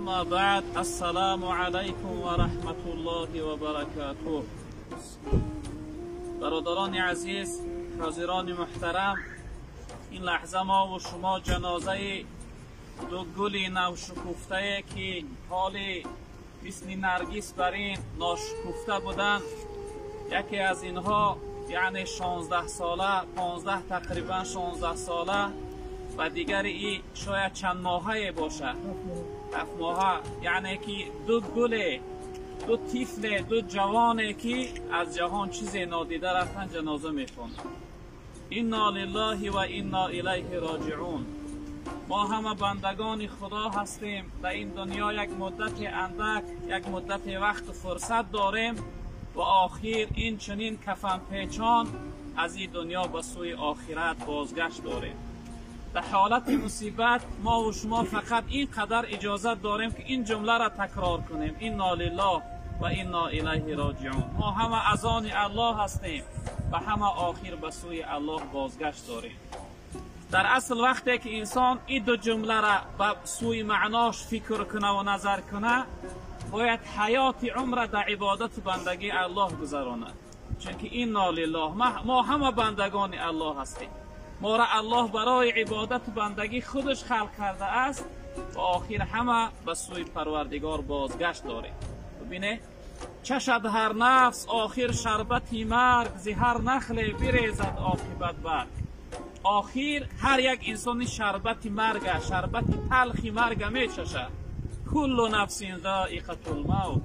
Аммо баъд, ассалому алайкум ва раҳматуллоҳи ва баракатуҳ. Бародарони азиз, ҳозирони муҳтарам, ин лаҳза мо ва шумо ҷанозаи ду гули навшукуфтае ки ҳоли мисли наргис бар ин ношукуфта буданд, яке аз инҳо яъне 16 сола, 15 тақрибан 16 сола ва дигари и шояд чанд моҳае бошад, 7 моҳа, яъне ки ду гуле, ду тифле, ду ҷавоне ки аз ҷаҳон чизе нодида рафтан ҷаноза мехонанд. Инна лиллаҳи ва инна илайҳи роҷиун. Мо ҳама бандагони Худо ҳастем. Дар ин дунё як муддати андак, як муддати вақту фурсат дорем ва охир ин чунин кафанпечон аз ин дунё ба сӯи охират бозгашт дорем. Дар ҳолати мусибат мо ва шумо фақат ин қадар иҷозат дорем ки ин ҷумларо такрор кунем: инна лиллаҳ ва инна илайҳи роҷиун. Мо ҳама аз они Аллоҳ ҳастем ва ҳама охир ба сӯи Аллоҳ бозгашт дорем. Дар асл вақте ки инсон ин ду ҷумларо ба сӯи маънош фикр куна ва назар куна, бояд ҳаёти умра дар ибодату бандагии Аллоҳ гузаронад. Чунки инна лиллаҳ, мо ҳама бандагони Аллоҳ ҳастем. Моро Аллоҳ барои ибодату бандагӣ худаш халқ кардааст ва охир ҳама ба сӯи Парвардигор бозгашт дорем. Бибине, чашад ҳар нафс охир шарбати марг, зи ҳар нахле бирезад оқибат барг. Охир ҳар як инсони шарбати марга, шарбати талхи марга мечашад. Куллу нафсин заиқатул мавт.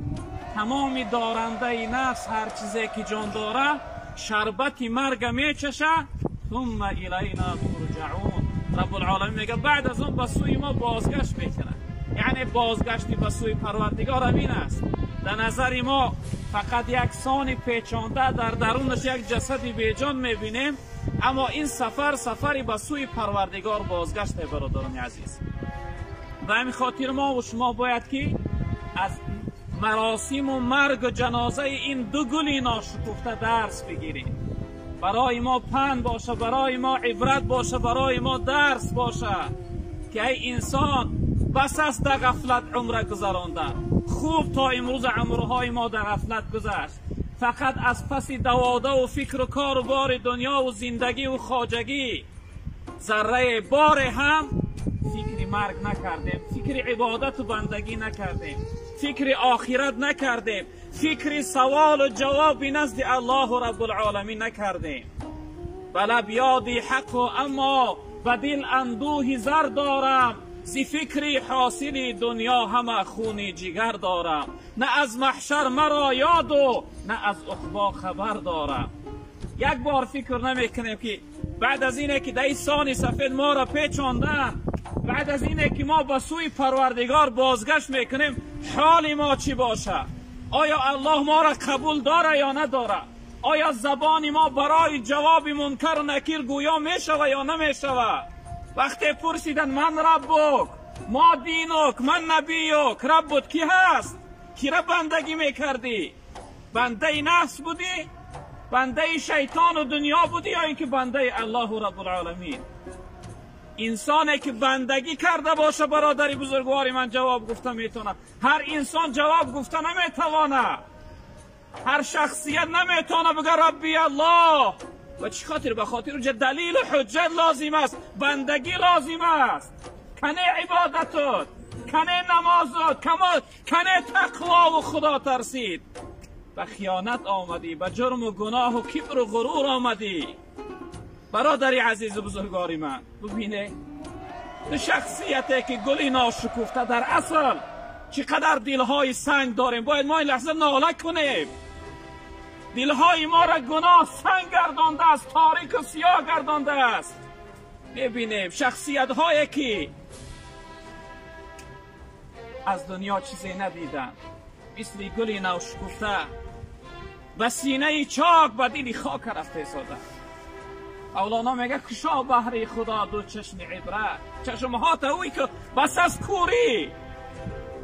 Тамоми дорандаи нафс, ҳар чизе ки ҷон дорад, шарбати марга мечашад. Сумма илайна турҷаун. Раббулъоламин мегӯяд баъд аз он ба сӯи мо бозгашт мекунад. Яъне бозгашти ба сӯи Парвардигор ҳамин аст. Дар назари мо фақат як сони печонда, дар дарунаш як ҷасади беҷон мебинем, аммо ин сафар сафари ба сӯи Парвардигор бозгаште, бародарони азиз. Ба ҳамин хотир мо ва шумо бояд ки аз маросиму маргу ҷанозаи ин ду гули ношукуфта дарс бигирем. Барои мо панд боша, барои мо ибрат боша, барои мо дарс боша ки ай инсон, бас аст дар ғафлат умра гузаронда. Хуб то имрӯз умрҳои мо дар ғафлат гузашт. Фақат аз паси даводаву фикру кору бори дунёву зиндагиву хоҷагӣ заррае боре ҳам фикри марг накардем, фикри ибодату бандагӣ накардем, фикри охират накардем, фикри саволу ҷавоби назди Аллоҳу Раббулъоламин накардем. Ба лаб ёди ҳаққу аммо ба дил андӯҳи зар дорам, зи фикри ҳосили дунё ҳама хуни ҷигар дорам. На аз маҳшар маро ёду на аз уқбо хабар дорам. Як бор фикр намекунем ки баъд аз ине ки дар ин сони сафед моро печонданд, баъд аз ине ки мо ба сӯи Парвардигор бозгашт мекунем, ҳоли мо чӣ бошад? Оё Аллоҳ моро қабул дора ё надора? Оё забони мо барои ҷавоби мункару накир гӯё мешава ё намешава? Вақте пурсиданд ман раббук, мо динук, ман набиюк, раббут ки ҳаст? Кира бандагӣ мекардӣ? Бандаи нафс будӣ? Бандаи шайтону дунё будӣ ё ин ки бандаи Аллоҳу Раббулъоламин? Инсоне ки бандагӣ карда боша, бародари бузургвори ман, ҷавоб гуфта метавонад. Ҳар инсон ҷавоб гуфта наметавонад. Ҳар шахсият наметавонад бигӯяд Рабби Аллоҳ. Ба чӣ хотир? Ба хотир уҷа далилу ҳуҷҷат лозим аст, бандагӣ лозим аст. Кане ибодатут, кане намозут, кане тақвову худо тарсид. Ба хиёнат омадӣ, ба ҷурму гуноҳу кибру ғурур омадӣ. Бародари азизу бузургвори ман, бубине ду шахсияте ки гули ношукуфта, дар асл чӣ қадар дилҳои санг дорем. Бояд мо ин лаҳза нола кунем. Дилҳои моро гуноҳ санг гардондааст, торику сиёҳ гардондааст. Мебинем шахсиятҳое ки аз дунё чизе надиданд, мисли гули навшукуфта ба синаи чок, ба дили хок рафта истоданд. Мавлоно мегӯяд кушо баҳри Худо ду чашми ибрат, чашмҳота ӯй ки бас аз кӯрӣ,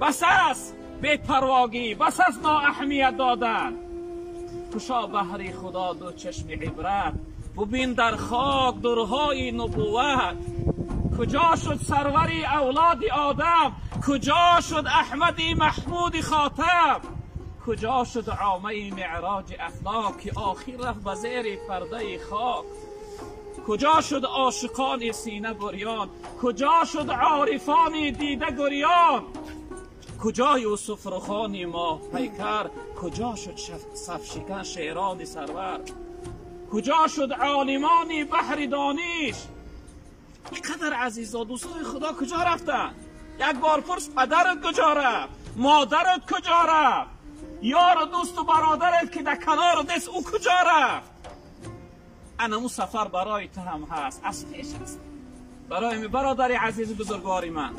бас аз бепарвогӣ, бас аз ноаҳамият додан. Кушо баҳри Худо ду чашми ибрат, бубин дар хок дурҳои нубувват. کجا شد سروری اولاد آدم؟ کجا شد احمد محمود خاتم؟ کجا شد عامه معراج اخلاق که آخر رفت به زیر پرده خاک؟ کجا شد عاشقان سینه بریان؟ کجا شد عارفان دیده گریان؟ کجا یوسف رخان ماه پیکر؟ کجا شد صف شکن شعران سرور؟ کجا شد عالمان بحر دانش؟ اینقدر عزیزا دوستای خدا کجا رفتن؟ یک بار پرس پدرت کجا رفت؟ مادرت کجا رفت؟ یار و دوست و برادرت که در کنار دست او کجا رفت؟ انمو سفر برای تو هم هست، از پیش هست. برای برادر عزیز بزرگوار من،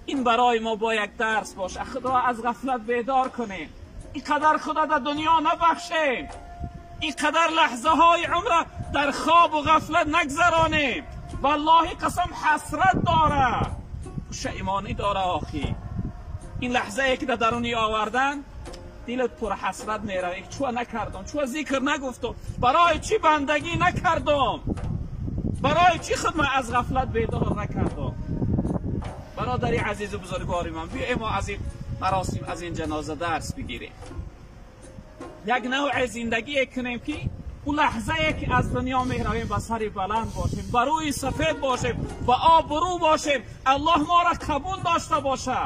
این برای ما با یک درس باشه. خدا از غفلت بیدار کنیم، اینقدر خدا در دنیا نبخشیم، اینقدر لحظه های عمر در خواب و غفلت نگذرانیم. والله قسم حسرت داره، پشیمانی داره. آخی این لحظه ای که در درونی آوردن دلت پر حسرت میره، چون نکردم، چون ذکر نگفتم، برای چی بندگی نکردم، برای چی خود من از غفلت بیدار نکردم. برادر عزیز و بزرگوار من، بیا ما از این مراسم، از این جنازه درس بگیریم. یک نوع زندگی کنیم که اون لحظه ای که از دنیا میرویم با سری بلند باشیم، با روی سفید باشیم، با آبرو باشیم، الله ما را قبول داشته باشه.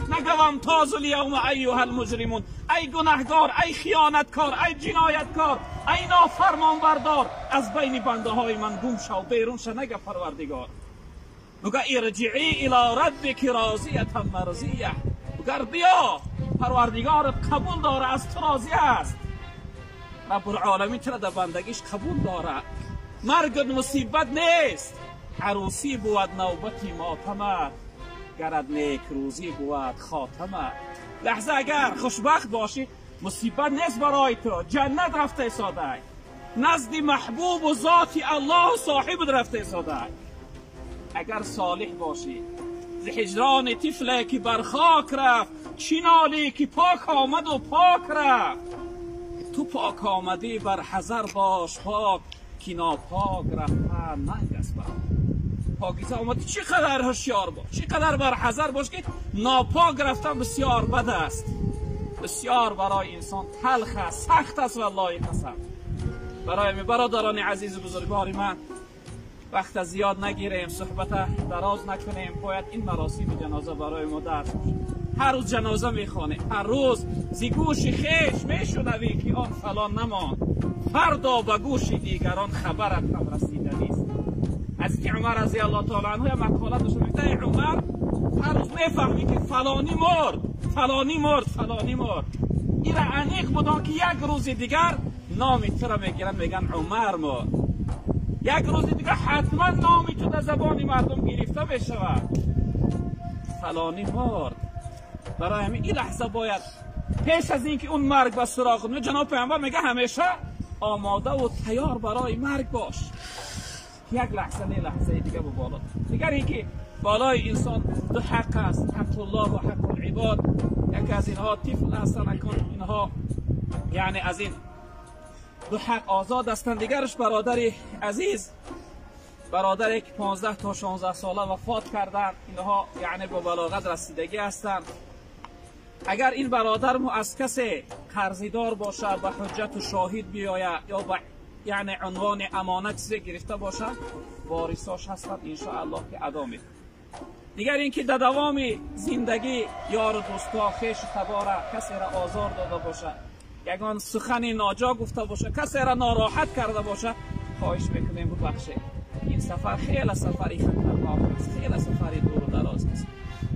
نگوم تاز الیوم ایها المجرمون، ای گناهگار، ای خیانتکار، ای جنایتکار، ای نافرمانبردار، از بین بنده های من گم شو، بیرون شو. نگه پروردگار، نگه ارجعی الی ربک راضیه مرضیه، نگه بیا پروردگارت قبول داره، از تو راضی است. رب العالمین تو را در بندگیش قبول داره. مرگ مصیبت نیست، عروسی بود نوبتی ماتمت، گرد نیک روزی بود خاتمت. لحظه اگر خوشبخت باشی مصیبت نیست برای تو، جنت رفته ساده، نزد محبوب و ذات الله صاحب رفته ساده. اگر صالح باشی، ز هجران طفلی که بر خاک رفت، چی نالی که پاک آمد و پاک رفت. تو پاک آمدی بر حذر باش پاک، که ناپاک رفتن ننگ است بر. پاکیزه آمدی چقدر هوشیار باش، چقدر بر حذر باش که ناپاک رفتن بسیار بد است، بسیار برای انسان تلخ است، سخت است والله قسم. برای برادران عزیز و بزرگوار من، وقت زیاد نگیریم، صحبت دراز نکنیم، باید این مراسم جنازه برای ما درس باشه. هر روز جنازه میخوانه، هر روز زی گوش خیش میشنوی که آن فلان نماند، فردا به گوش دیگران خبرت هم رسیده نیست. از که عمر رضی الله تعالی عنه یه مقاله داشت، میگفت ای عمر، هر روز میفهمی که فلانی مرد، فلانی مرد، فلانی مرد. این را انیق بودن که یک روز دیگر نام تو را میگیرن، میگن عمر مرد. یک روز دیگر حتما نام تو در زبان مردم گرفته میشود، فلانی مرد. برای همین این لحظه باید پیش از اینکه اون مرگ به سراغ میاد، جناب پیامبر میگه همیشه آماده و تیار برای مرگ باش. یک لحظه نه لحظه دیگه به بالا. دیگر اینکه بالای انسان دو حق است، حق الله و حق العباد. یکی از اینها طفل هستند، اینها یعنی از این دو حق آزاد هستند. دیگرش برادر عزیز، برادری که 15 تا 16 ساله وفات کردند، اینها یعنی به بلاغت رسیدگی هستند. اگر این برادر ما از کسی قرضیدار باشه، به حجت و شاهد بیاید یا به یعنی عنوان امانت چیزی گرفته باشه، وارثاش هستند انشاءالله که ادا میکنه. دیگر اینکه در دوام زندگی یار و دوستا، خویش و تباره کسی را آزار داده باشه، یگان سخن ناجا گفته باشه، کسی را ناراحت کرده باشه، خواهش میکنیم ببخشید. این سفر خیلی سفری خطرناک است، خیلی سفری دور و دراز است.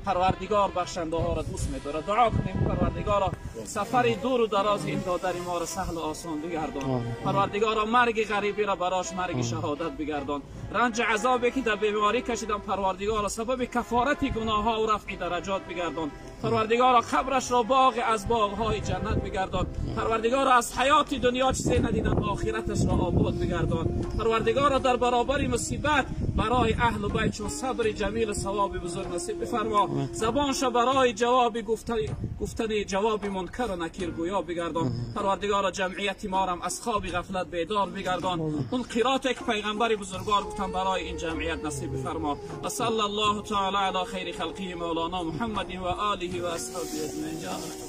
پروردگار بخشنده ها را دوست می‌دارد. دعا کنیم پروردگارا سفر دور و دراز این دادر ما را سهل و آسان بگردان. پروردگارا مرگ غریبی را براش مرگ شهادت بگردان. رنج عذابی که در بیماری کشیدن پروردگارا سبب کفارت گناه ها و رفع درجات بگردان. پروردگارا قبرش را باغ از باغ های جنت بگردان. پروردگارا از حیات دنیا چیزی ندیدن، آخرتش را آباد بگردان. پروردگارا در برابر مصیبت برای اهل بیت صبر جمیل و ثواب بزرگ نصیب بفرما. زبانش برای جواب گفتن جواب منکر و نکیر گویا بگردان. پروردگارا جمعیت ما را از خواب غفلت بیدار بگردان. اون قرات که پیغمبر بزرگوار گفتن برای این جمعیت نصیب بفرما. و صلی الله تعالی علی خیر خلقه مولانا محمد و آله و اصحابه اجمعین.